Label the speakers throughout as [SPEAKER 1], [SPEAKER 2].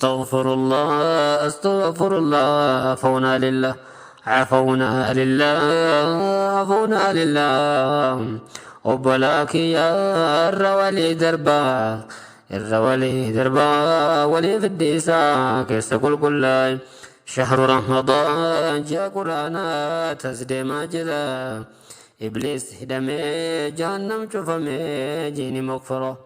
[SPEAKER 1] Astaghfirullah, astaghfirullah, عفونا لله، عفونا لله، عفونا لله. Obbolaa kiyya, irra walii darbaa, irra walii darbaa, walii fiddiisaa keessa qulqullaa'e. Shahru Ramadaan, ji'a Quraanaa tas deemaa jira. Ibliis hidhamee, jahannam cufamee, jiini maqfara.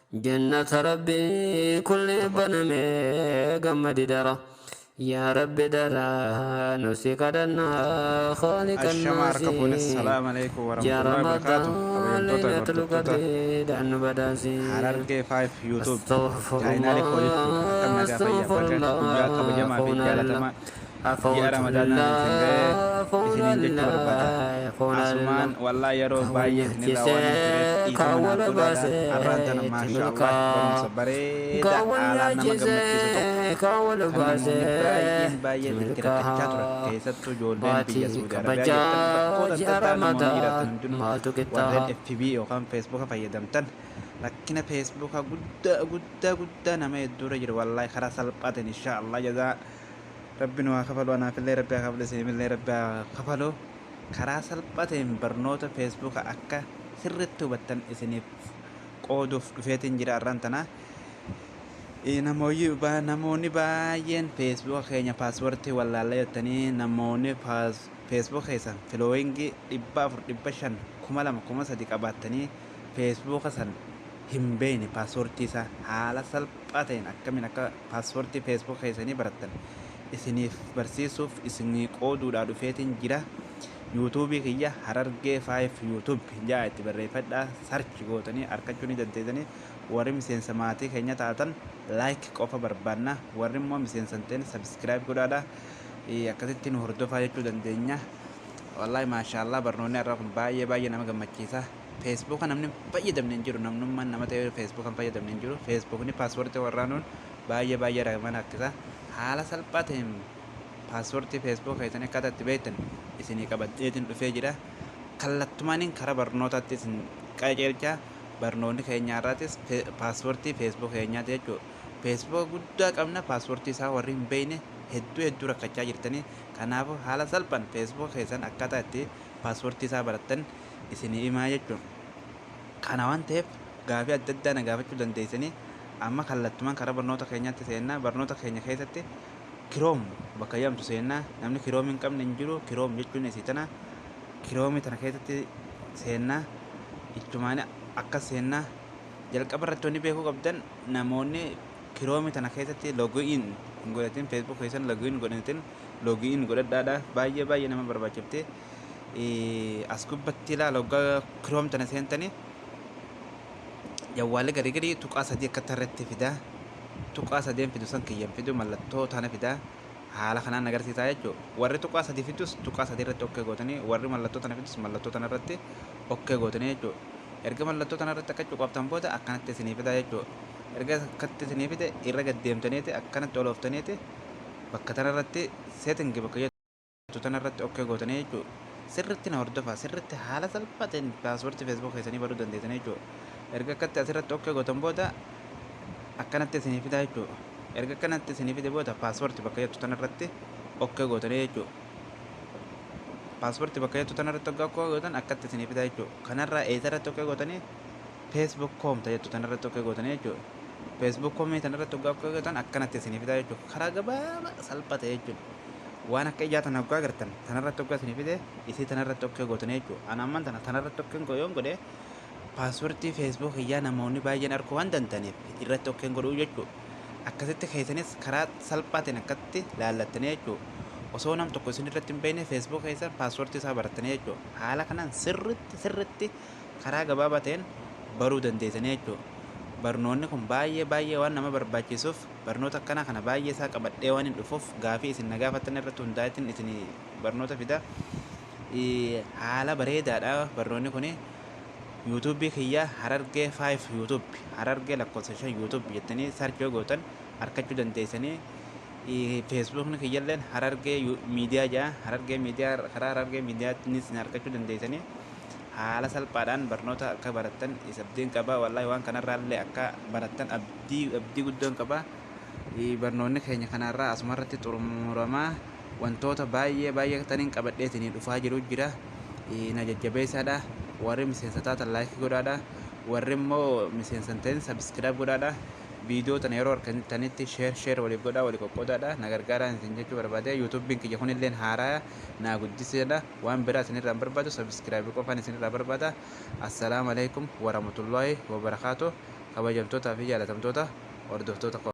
[SPEAKER 1] Jannata Rabbii kulli banamee, gammadi dara. Yaa Rabbi, dara nu si kadhannaa khaaliqa
[SPEAKER 2] Ashamaa harka fuune,
[SPEAKER 1] naasi.
[SPEAKER 2] salaam alaikum
[SPEAKER 1] Ji'a
[SPEAKER 2] warahmatullahi wabarakatuh.
[SPEAKER 1] Ramadaan
[SPEAKER 2] Kabajamtoota
[SPEAKER 1] Laylatul
[SPEAKER 2] hordoftoota
[SPEAKER 1] Qadri dhaan nu badhaasi.
[SPEAKER 2] Harargee 5 YouTube
[SPEAKER 1] Astaghfirullah,
[SPEAKER 2] chaayinaalee koo jechuudha. Akkam nagaa, fayyaa? Baga guyyaa
[SPEAKER 1] astaghfirullah,
[SPEAKER 2] kabajamaa fi
[SPEAKER 1] عفونا لله,
[SPEAKER 2] jaalatamaa ji'a
[SPEAKER 1] عفوت
[SPEAKER 2] Ramadaanaan isin ga'ee
[SPEAKER 1] لله,
[SPEAKER 2] isiniin jechuu barbaada.
[SPEAKER 1] لله, عفونا
[SPEAKER 2] Asumaan
[SPEAKER 1] لله.
[SPEAKER 2] wallaa yeroo
[SPEAKER 1] Kaawwan
[SPEAKER 2] baay'ee isinirraa waan hin tureef
[SPEAKER 1] nyaachisee,
[SPEAKER 2] dhiifama naaf
[SPEAKER 1] kaawwan
[SPEAKER 2] godhaadha. Har'aan tana
[SPEAKER 1] baasee itti
[SPEAKER 2] maasha Allah barumsa
[SPEAKER 1] milkaa.
[SPEAKER 2] bareedaa
[SPEAKER 1] Kaawwan
[SPEAKER 2] haalaan nama gammachiisu tokko
[SPEAKER 1] nyaachisee, kaawwan
[SPEAKER 2] kan namoonni
[SPEAKER 1] baasee
[SPEAKER 2] baay'een
[SPEAKER 1] itti
[SPEAKER 2] baay'een itti rakkachaa turan,
[SPEAKER 1] milkaa.
[SPEAKER 2] keessattuu ijoolleen biyya
[SPEAKER 1] Baatii
[SPEAKER 2] Saudi Arabiyaa jirtan,
[SPEAKER 1] kabajaa
[SPEAKER 2] bakkoota adda
[SPEAKER 1] ji'a
[SPEAKER 2] addaa namoonni jiraatan
[SPEAKER 1] Ramadaan
[SPEAKER 2] hundinuu,
[SPEAKER 1] maaltu
[SPEAKER 2] warreen
[SPEAKER 1] qixxaaha?
[SPEAKER 2] FB yookaan Feesbuuka fayyadamtan, rakkina Feesbuuka guddaa guddaa guddaa nama hedduurra jiru, wallaahi karaa salphaatiin, insha Allah, jazaa Rabbi nu haa kafalu, anaafillee Rabbi haa kafalu, isinifillee Rabbi haa kafalu, karaa salphaa ta'een barnoota Feesbuuka akka sirriitti hubattan isiniif qooduuf dhufeetiin jira har'aan tana. Namoonni baay'een Feesbuuka keenya paaswordii wallaalla jettanii, namoonni Feesbuuka keessan followingii 400, 500, 2000, 3000 qabaattanii Feesbuuka san hin beekne, paaswordii isaa haala salphaa ta'een akkamiin akka paaswordii Feesbuuka keessanii barattan isiniif barsiisuuf, isinii qooduudhaa dhufeetiin jira. Yuutuubii kiyya Harargee 5 YouTube jaa itti barreeffadhaa, search gootanii argachuu ni dandeessanii. Warri miseensa maatii keenya taatan like qofa barbaanna, warri immoo miseensa hin ta'in subscribe godhaadha, akkasitti nu hordofaa jechuu dandeenya. Wallaahi maashaallah, barnoonni har'a kun baay'ee baay'ee nama gammachiisa. Feesbuuka namni hin fayyadamne hin jiru, namnummaan nama ta'e Feesbuuka hin fayyadamne hin jiru. Feesbuukni paaswoortii warraanuun baay'ee baay'ee nama rakkisa. Haala salphaa ta'een paaswoortii Feesbuuka keessanii akkaataa itti beektan isinii qabadheetiin dhufee jira. Kallattumaaniin karaa barnootaatti isin qajeelcha. Barnoonni keenya har'aatis paaswoortii Feesbuuka keenyaati jechuudha. Feesbuuka guddaa qabna, paaswoortii isaa warri hin beekne hedduu hedduu rakkachaa jirtanii. Kanaafuu haala salphaan Feesbuuka keessan akkaataa itti paaswoortii isaa barattan isinii himaa jechuudha. Kana waan ta'eef gaafii adda addaa na gaafachuu dandeessanii. Amma kallattumaan karaa barnoota keenyaatti seennaa. Barnoota keenya keessatti Chrome bakka jedhamtu seennaa. Namni Chrome hin qabne hin jiru. Chrome jechuun isii tana. Kiroomii tana keessatti seennaa. Ichumaan akkas seennaa. Jalqaba irratti wanni beekuu qabdan, namoonni Kiroomii tana keessatti login hin godhatin, Facebook keessan login godhatin, login godhadhaadha. Baay'ee baay'ee nama barbaachifte. As gubbatti ilaala, hoggaa Chrome tana seentanii jawwaalli garii garii tuqaa sadii akka tarreetti fida. Tuqaa sadeen fidu san kiyyan fidu, mallattoo tana fida. Haala kanaan agarsiisaa jechuudha. Warri tuqaa sadii fidus tuqaa sadii irratti okay gootanii, warri mallattoo tana fidus mallattoo tana irratti okay gootanii jechuudha. Erga mallattoo tana irratti akka cuqaaftan booda akkanatti isinii fida jechuudha. Erga akkatti isinii fide, irra gad deemtaniiti akkanatti ol ooftaniiti bakka tana irratti setting bakka jettu tana irratti okay gootanii jechuudha. Sirritti na hordofaa, sirritti haala salphaa ta'een paaswoortii Facebook keessanii baruu dandeessanii jechuudha. Erga akkatti asirratti okay gootan booda akkanatti isinii fida jechuudha. Erga akkanatti isinii fide booda paaswoortii bakka jettu tana irratti okay gootanii jechuudha. Paaswoortii bakka jettu tana irratti okay gootan akkatti isinii fida jechuudha. Kanarraa eessa irratti okay gootanii? Facebook com ta jettu tana irratti okay gootanii jechuudha. Facebook com tana irratti okay gootan akkanatti isinii fida jechuudha. Karaa gabaabaa salphaa ta'e jechuudha. Waan akka ijaa tana hoggaa agartan, tanarratti hoggaa isinii fide, isii tanarratti okay gootanii jechuudha. Ana amman tana tanarratti okay yoon godhe, paaswoortii Facebook kiyyaa namoonni baay'een arguu waan danda'aniif irratti okay godhuu jechuudha. Akkasitti keessanis karaa salphaatiin akkatti laallattanii jechuudha. Osoo nam tokko isin irratti hin beekne Facebook keessan paaswoortii isaa barattanii jechuudha. Haala kanaan sirritti sirritti karaa gabaabaa ta'een baruu dandeessanii jechuudha. Barnoonni kun baay'ee baay'ee waan nama barbaachisuuf, barnoota akkanaa kana baay'ee isaa qabadhee waan hin dhufuuf, gaafii isin na gaafattan irratti hundaa'eetiin isin barnoota fida. Haala bareedaadha barnoonni kuni. Yuutuubii kiyya Harargee 5 YouTube, Harargee lakkoofsa 5 YouTube jettanii search yoo gootan argachuu dandeessanii. Feesbuukni kiyyalleen Harargee Miidiyaa jedha. Harargee Miidiyaa, karaa Harargee Miidiyaattis argachuu dandeessanii. Haala salphaadhaan barnoota akka barattan isa abdiin qaba. Wallaahi waan kanarraallee akka barattan abdii abdii guddoon qaba. Barnoonni keenya kanarraa asumarratti xumuramaa. Wantoota baay'ee baay'ee taniin qabadheetinii dhufaa jiru jira. Na jajjabeessaadha. Warri miseensa taatan like godhaadha. Warri immoo miseensa hin ta'in subscribe godhaadha. Viidiyoo tana yeroo argatanitti share share waliif godhaa, walii qoqqoodaadha. Na gargaaraan isin jechuu barbaade. YouTubiin kiyya kunilleen haaraa naa guddiseedha. Waan biraa isinirraa hin barbaadu, subscribe qofaan isinirraa barbaada. Assalaamu alaikum warahmatullaahi wabarakaatu. Kabajamtootaa fi jaalatamtoota hordoftoota koo.